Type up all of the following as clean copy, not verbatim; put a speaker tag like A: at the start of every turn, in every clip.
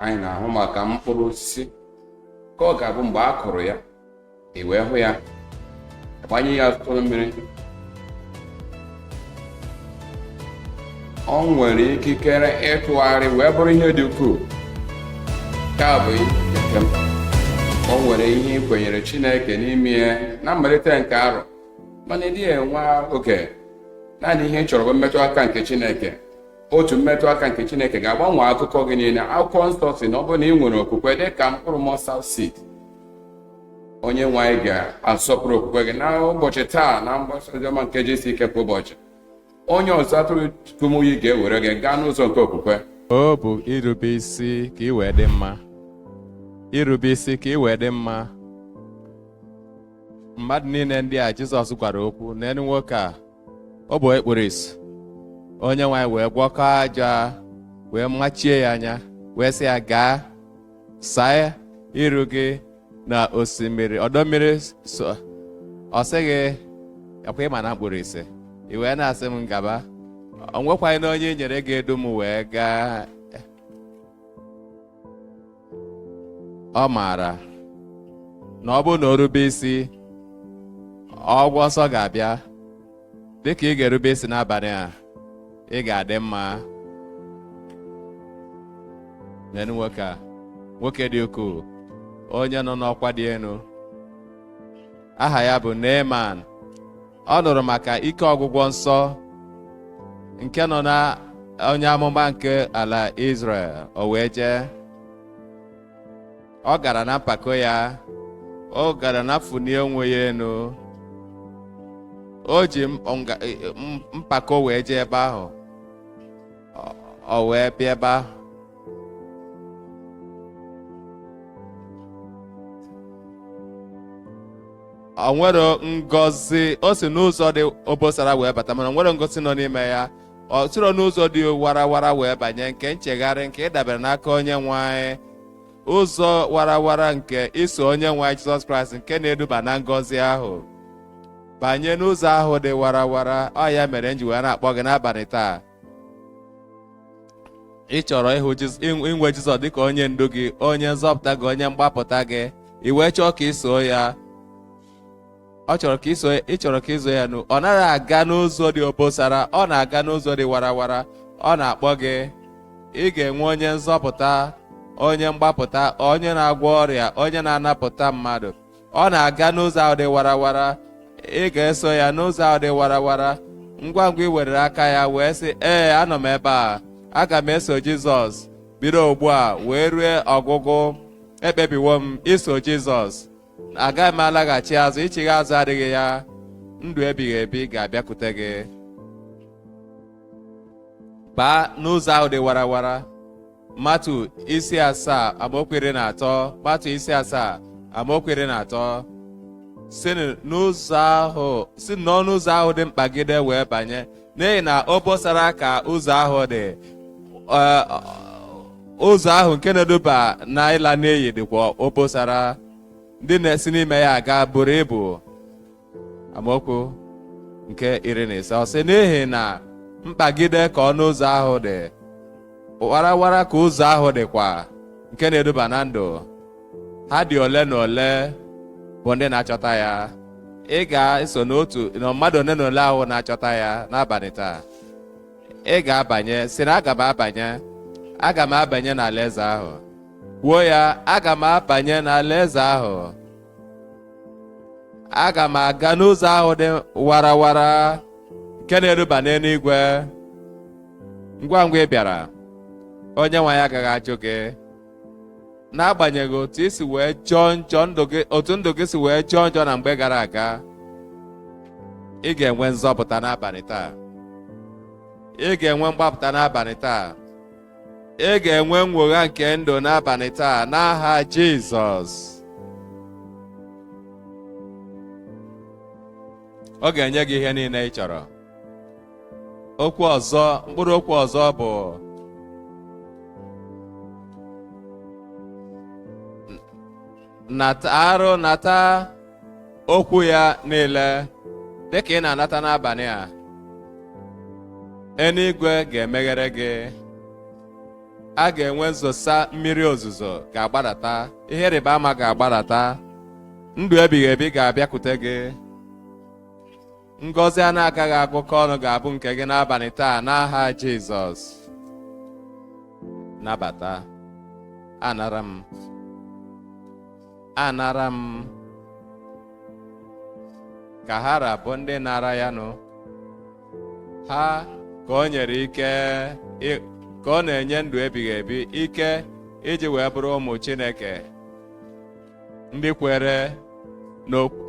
A: Anyị na-ahụ maka mkpụrụ osisi ka ọ ga-abụ mgbe a kụrụ ya, e wee hụ ya, agbanye ya ọtụtụ mmiri. Ọ nwere ikikere ịtụgharị wee bụrụ ihe dị ukwuu. Nke a bụ ihe nke mkpa. O nwere ihe ị kwenyere Chineke n'ime ya na mmalite nke arọ, mana ị dịghị enwe oge. Naanị ihe ị chọrọ bụ mmetụ aka nke Chineke. Otu mmetụ aka nke Chineke ga-agbanwe akụkọ gị niile. Akwụkwọ nsọ sị na ọ bụrụ na ị nwere okwukwe dị ka mkpụrụ mustard seed, onye nwe anyị ga-asọpụrụ okwukwe gị. Na ụbọchị taa, na mgbasa oziọma nke GCK kwa ụbọchị, onye ọzụzụ atụrụ Kumuyi ga-ewere gị gaa n'ụzọ nke okwukwe.
B: O bụ irube isi ka ị wee dị mma. Irube isi ka ị wee dị mma. Mmadụ niile ndị a Jizọs gwara okwu n'elu nwoke a, ọ bụ onye kpuru isi. Onye nwe anyị wee gwọkọọ aja wee machie ya anya wee sị ya gaa saa iru gị na osimiri ọdọ mmiri. So ọ sịghị ọkwa ị ma na m kpuru isi, i wee na-asị m gaba, o nwekwaghị na onye nyere gị edu m wee gaa. Ọ maara na ọ bụrụ na o rube isi, ọgwụgwọ nsọ ga-abịa. Dịka ị ga-erube isi n'abalị a, ị ga-adị mma. Nenu nwoke a, nwoke dị ukwuu, onye nọ n'ọkwa dị elu, aha ya bụ Neeman. Ọ nụrụ maka ike ọgwụgwọ nsọ nke nọ na onye amụma nke ala Israel. O wee jee. Ọ gara na mpako ya, ọ gara na funie onwe ya elu. O ji mpako wee jee ebe ahụ. O wee bịa ebe ahụ. O nwere ngọzi. O si n'ụzọ dị obosara wee bata, mana o nwere ngọzi nọ n'ime ya. Ọ siro n'ụzọ dị warawara wee banye, nke nchegharị, nke ịdabere n'aka onye nwe anyị, ụzọ warawara nke iso onye nwe anyị Jizọs Kraịst nke na-eduba na ngọzi ahụ. Banye n'ụzọ ahụ dị warawara. Ọ ya mere m ji wee na-akpọ gị n'abalị taa. Ị chọrọ ịhụ inwe Jizọs dịka onye ndu gị, onye nzọpụta gị, onye mgbapụta gị, i wee chọọ ka ị soo ya. Ọ chọrọ ka iso, ị chọrọ ka iso ya nụ. Ọ naghị aga n'ụzọ dị obosara, ọ na-aga n'ụzọ dị warawara. Ọ na-akpọ gị. Ị ga-enwe onye nzọpụta, onye mgbapụta, onye na-agwọ ọrịa, onye na-anapụta mmadụ. Ọ na-aga n'ụzọ ahụ dị warawara. Ị ga-eso ya n'ụzọ ahụ dị warawara. Ngwa ngwa ị werere aka ya wee sị, "Ee, anọ m ebe a, aga m eso Jizọs bido ugbu a wee rue ọgwụgwụ. Ekpebiwo m iso Jizọs, agaghị m alaghachi azụ." Ichigha azụ adịghị ya. Ndụ ebighị ebi ga-abịakwute gị. Baa n'ụzọ ahụ dị warawara. Matu isi 7 amaokwu 13. Matu isi 7 amaokwu 13 si n'ụzọ ahụ, si n'ọnụ ụzọ ahụ dị mkpagide wee banye, n'ihi na obosara ka ụzọ ahụ dị, ụzọ ahụ nke na-eduba na ịla n'iyi dịkwa obosara, ndị na-esi n'ime ya aga buru ibu. Amaokwu nke 15, ọ sị, n'ihi na mkpagide ka ọnụ ụzọ ahụ dị, warawara ka ụzọ ahụ dịkwa nke na-eduba na ndụ, ha dị ole na ole bụ ndị na-achọta ya. Ị ga-eso n'otu na mmadụ ole na ole ahụ na-achọta ya n'abalị taa. Ị ga-abanye. Sị na aga m abanye, aga m abanye n'alaeze ahụ. Kwuo ya, aga m abanye n'alaeze ahụ, aga m aga n'ụzọ ahụ dị warawara nke na-eruba n'eluigwe. Ngwa ngwa ị bịara, onye nwe anyị agaghị ajụ gị, n'agbanyeghị otu i si wee jọọ njọ ndụ gị, otu ndụ gị si wee jọọ njọ na mgbe gara aga. Ị ga-enwe nzọpụta n'abalị taa. Ị ga-enwe mgbapụta n'abalị taa. Ị ga-enwe nnwogha nke ndụ n'abalị taa n'aha Jizọs. Ọ ga-enye gị ihe niile ị chọrọ. Okwu ọzọ, mkpụrụ okwu ọzọ bụ nata arụ, nata okwu ya niile. Dịka ị na-anata n'abalị a, eluigwe ga-emeghere gị. A ga-enwe nzosa mmiri ozuzo ga-agbadata, ihe ịrịba ama ga-agbadata, ndụ ebighị ebi ga-abịakwute gị, ngọzi a na-agaghị agụkọ ọnụ ga-abụ nke gị n'abalị taa n'aha Jizọs. Nabata. Anara m, anara m. Ka ha ra bụ ndị nara ya nụ, ha ka o nyere ike, ka ọ na-enye ndụ ebighị ebi, ike iji wee bụrụ ụmụ Chineke, ndị kwere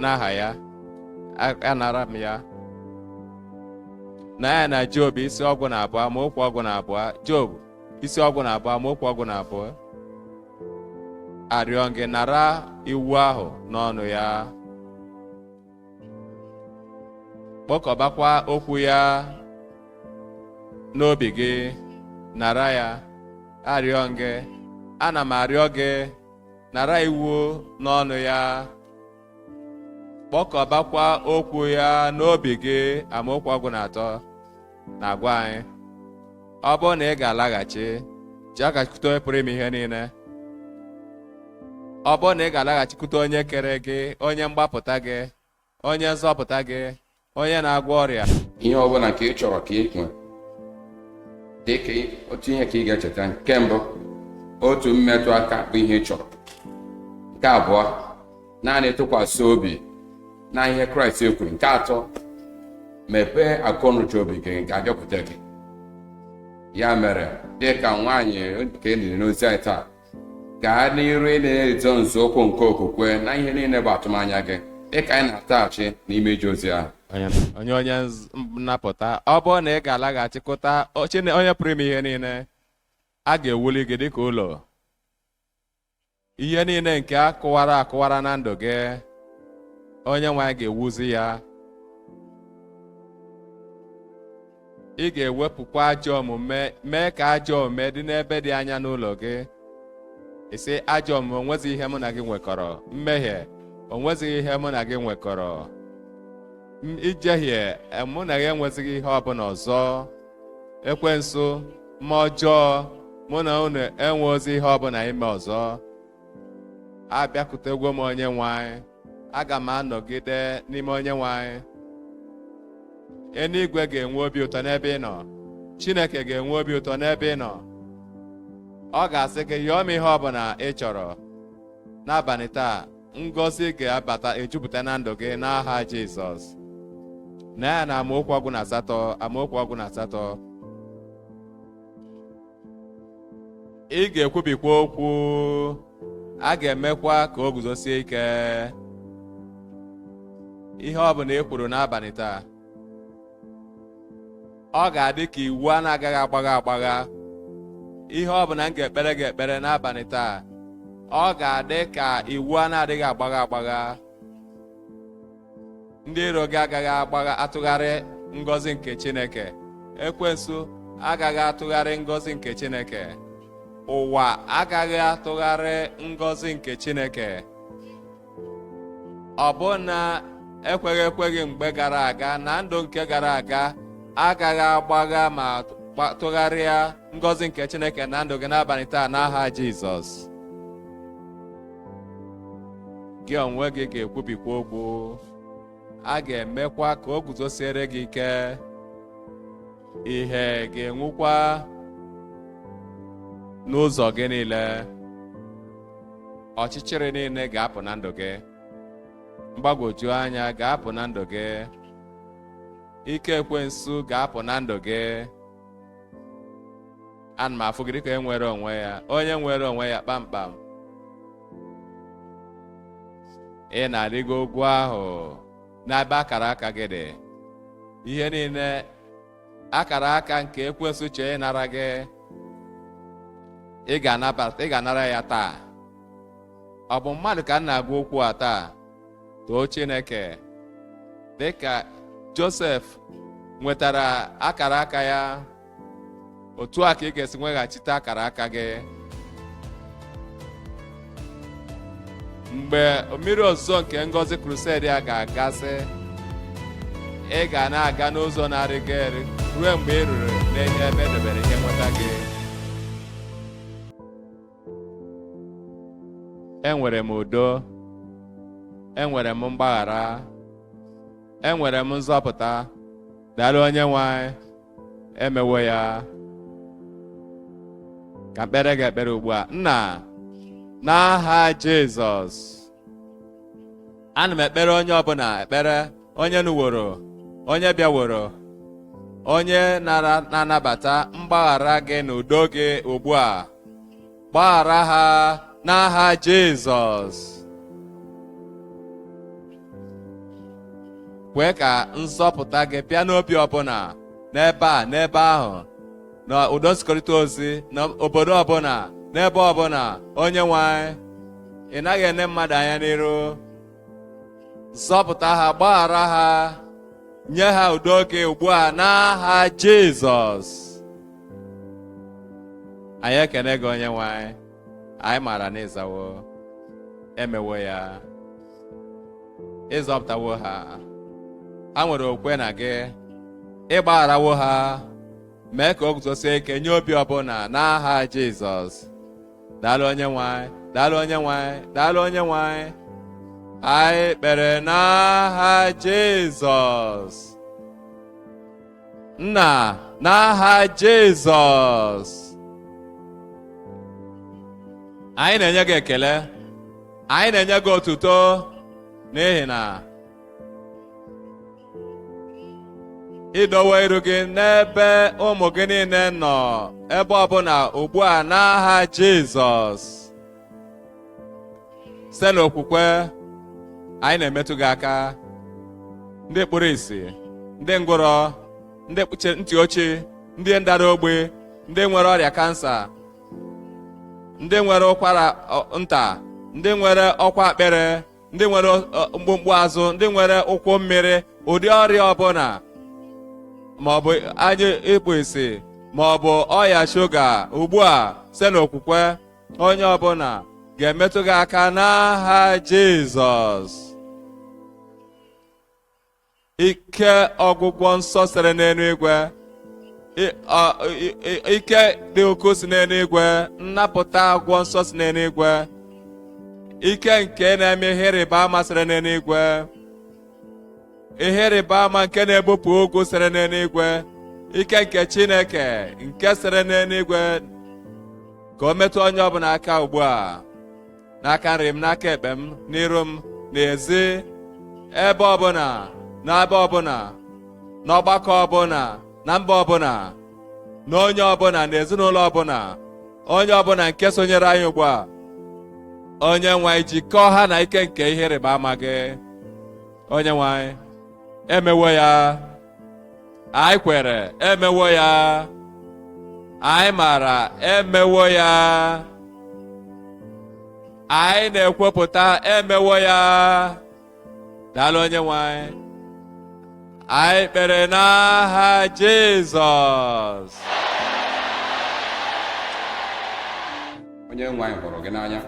B: n'aha ya. Anara m ya. Na ya na Job isi 12 amaokwu 12. Job isi 12 amaokwu 12. Arịọ gị, nara iwu ahụ n'ọnụ ya, kpọkọbakwa okwu ya n'obi gị, nara ya. Arịọ gị, ana m arịọ gị, nara iwu n'ọnụ ya, kpọkọbakwa okwu ya n'obi gị. Amaokwu 13 na-agwa anyị, ọ bụrụ na ị ga-alaghachi, jeghachikwute onye pụrụ ime ihe niile. Ọ bụrụ na ị ga-alaghachikwute onye kere gị, onye mgbapụta gị, onye nzọpụta gị, onye na-agwọ ọrịa.
A: Ihe ọ bụla nke ị chọrọ ka ị nwee, dị ka otu ihe ka ị ga-echeta. Nke mbụ, otu mmetụ aka bụ ihe ị chọrọ. Nke abụọ, naanị tụkwasị obi na ihe Kraịst kwuru. Nke atọ, mepee akọnuche obi gị nke abịakwute gị. Ya mere, dị ka nwaanyị nke e liri n'ozi anyị taa, gaa n'iru ị na-ezo nzọụkwụ nke okwukwe na ihe niile bụ atụmanya gị, dị ka anyị na-ataghachi n'ime ije ozi ahụ.
B: Onye nnapụta, ọ bụrụ na ị ga-alaghachikọta onye pụrụ ime ihe niile, a ga-ewuli gị dịka ụlọ. Ihe niile nke a kụwara akụwara na ndụ gị, onye nwe anyị ga-ewuzi ya. Ị ga-ewepụkwa ajọ omume, mee ka ajọ omume dị n'ebe dị anya n'ụlọ gị. Ị sị, ajọ omume, onwezighị ihe mụ na gị nwekọrọ. Mmehie, onwezighị ihe mụ na gị nwekọrọ. Ijehie, mụ na gị enwezighị ihe ọbụla ọzọ. Ekwensu, mmụọ ọjọọ, mụ na unu enweozi ihe ọbụla ime ọzọ. Abịakwutegwo m onye nwe anyị, aga m anọgide n'ime onye nwe anyị. Eluigwe ga-enwe obi ụtọ n'ebe ị nọ. Chineke ga-enwe obi ụtọ n'ebe ị nọ. Ọ ga-asị gị, yọọ m ihe ọbụla ị chọrọ. N'abalị taa, ngọzi ga-abata ejupụta na ndụ gị n'aha Jizọs. Na ya na amaokwu 18, amaokwu 18. Ị ga-ekwubikwa okwu, a ga-emekwa ka o guzosie ike. Ihe ọ bụla ị kwuru n'abalị taa, ọ ga-adị ka iwu a na-agaghị agbagha agbagha. Ihe ọ bụla m ga-ekpere gị ekpere n'abalị taa, ọ ga-adị ka iwu a na-adịghị agbagha agbagha. Ndị iro gị agaghị agbagha atụgharị ngọzi nke Chineke. Ekwensu agaghị atụgharị ngọzi nke Chineke. Ụwa agaghị atụgharị ngọzi nke Chineke. Ọbụna ekweghị ekweghị mgbe gara aga na ndụ nke gara aga agaghị agbagha ma tụgharịa ngọzi nke Chineke na ndụ gị n'abalị taa n'aha Jizọs. Gị onwe gị ga-ekwubikwa okwu, a ga-emekwa ka o guzosiere gị ike, ihe ga-enwukwa n'ụzọ gị niile. Ọchịchịrị niile ga-apụ na ndụ gị, mgbagwoju anya ga-apụ na ndụ gị, ike ekwensu ga-apụ na ndụ gị. Ana m afụ gị dịka onye nwere onwe ya, onye nwere onwe ya kpamkpam. Ị na-arịgo ugwu ahụ n'ebe akara aka gị dị. Ihe niile akara aka nke ekwensu chee ịnara gị, ị ga-anabata, ị ga-anara ya taa. Ọ bụ mmadụ ka m na-agwa okwu a taa? Too Chineke. Dịka Josef nwetara akara aka ya, otu a ka ị ga-esi nweghachite akara aka gị. Mgbe mmiri ozuzo nke ngọzi crusade a ga-agasị, ị ga na-aga n'ụzọ na-arịgo elu ruo mgbe ị ruru n'enye ebe edobere ihe nweta gị. Enwere m udo, enwere m mgbaghara, enwere m nzọpụta. Daalụ, Onye nwe anyị, emewo ya. Ka m kpere gị ekpere ugbu a. Nna, n'aha Jizọs, ana m ekpere onye ọbụla ekpere, onye nụworo, onye bịaworo, onye nara na-anabata mgbaghara gị na udo gị ugbu a. Gbaghara ha n'aha Jizọs. Kwee ka nzọpụta gị bịa n'obi ọbụla, n'ebe a, n'ebe ahụ, na ụdọ nzikọrịta ozi, na obodo ọbụla, n'ebe ọbụla. Onye nwe anyị, ị naghị ene mmadụ anya n'iru. Zọpụta ha, gbaghara ha, nye ha udo gị ugbu a n'aha Jizọs. Anyị ekene gị, Onye nwe anyị. Anyị maara na ịzawo, emewo ya, ịzọpụtawo ha. Ha nwere okwukwe na gị, ịgbagharawo ha. Mee ka o guzosie ike nye obi ọbụla n'aha Jizọs. Daalụ, Onye nwe anyị. Daalụ, Onye nwe anyị. Daalụ, Onye nwe anyị. Anyị kpere n'aha Jizọs. Nna, n'aha Jizọs, anyị na-enye gị ekele, anyị na-enye gị otuto, n'ihi na idowe iru gị n'ebe ụmụ gị niile nọ, ebe ọbụla ugbu a, n'aha Jizọs. Site n'okwukwe anyị na-emetụ gị aka. Ndị kpuru ìsì, ndị ngwụrọ, ndị ntị ochie, ndị dara ogbi, ndị nwere ọrịa kansa, ndị nwere ụkwara nta, ndị nwere ọkwa akpịrị, ndị nwere mkpumkpu azụ, ndị nwere ụkwụ mmiri, ụdị ọrịa ọbụla, ma ọ bụ anya ikpu isi, ma ọ bụ ọya shuga, ugbu a, site n'okwukwe, onye ọbụla ga-emetụ gị aka n'aha Jizọs. Ike ọgwụgwọ nsọ siri n'eluigwe, ike dị ukwuu si n'eluigwe, nnapụta ọgwụgwọ nsọ si n'eluigwe, ike nke na-eme ihe ịrịba ama siri n'eluigwe, ihe ịrịba ama nke na-ebupụ ugwu siri n'eluigwe, ike nke Chineke nke siri n'eluigwe, ka o metụ onye ọbụla aka ugbu a, n'aka nri m, n'aka ekpe m, n'iru m, n'ezi, ebe ọbụla, n'ebe ọbụla, n'ọgbakọ ọbụla, na mba ọbụla, na onye ọbụla, na ezinụlọ ọbụla, onye ọbụla nke sonyere anyị ugbu a. Onye nwe anyị, jikọọ ha na ike nke ihe ịrịba ama gị. Onye nwe anyị, emewo ya. Anyị kwere, emewo ya. Anyị maara, emewo ya. Anyị na-ekwupụta, emewo ya. Daalụ, Onye nwe anyị. Anyị kpere n'aha Jizọs.
A: Onye nwe anyị hụrụ gị n'anya.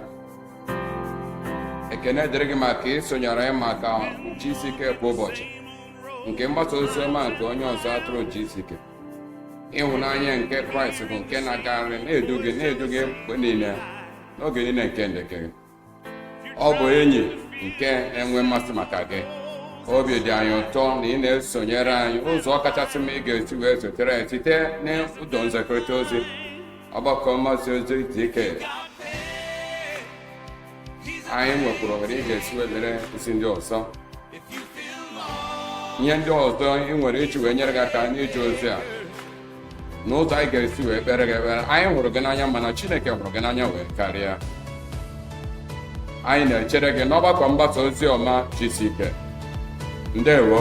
A: Ekene dịrị gị maka isonyere anyị maka GCK kwa ụbọchị nke mgbasa ozi ọma nke onye ọzụzụ atụrụ GCK. Ịhụnanya nke Kraịst bụ nke na-agagharị na-edu gị mgbe niile, n'oge niile nke ndeke gị. Ọ bụ enyi nke na-enwe mmasị maka gị. Obi dị anyị ụtọ na ị na-esonyere anyị. Ụzọ kachasị mma ị ga-esi wee zutere anyị site n'ụdọ nzikọrịta ozi ọgbakọ mgbasa ozi GCK. Anyị nwekwara ohere ị ga-esi wee lere ozi ndị ọzọ, ihe ndị ọzọ ị nwere iji wee nyere gị aka n'ije ozi a n'ụzọ anyị ga-esi wee kpere gị ekpere. Anyị hụrụ gị n'anya, mana Chineke hụrụ gị n'anya wee karịa. Anyị na-echere gị n'ọgbakọ mgbasa ozi ọma GCK. Ndewo.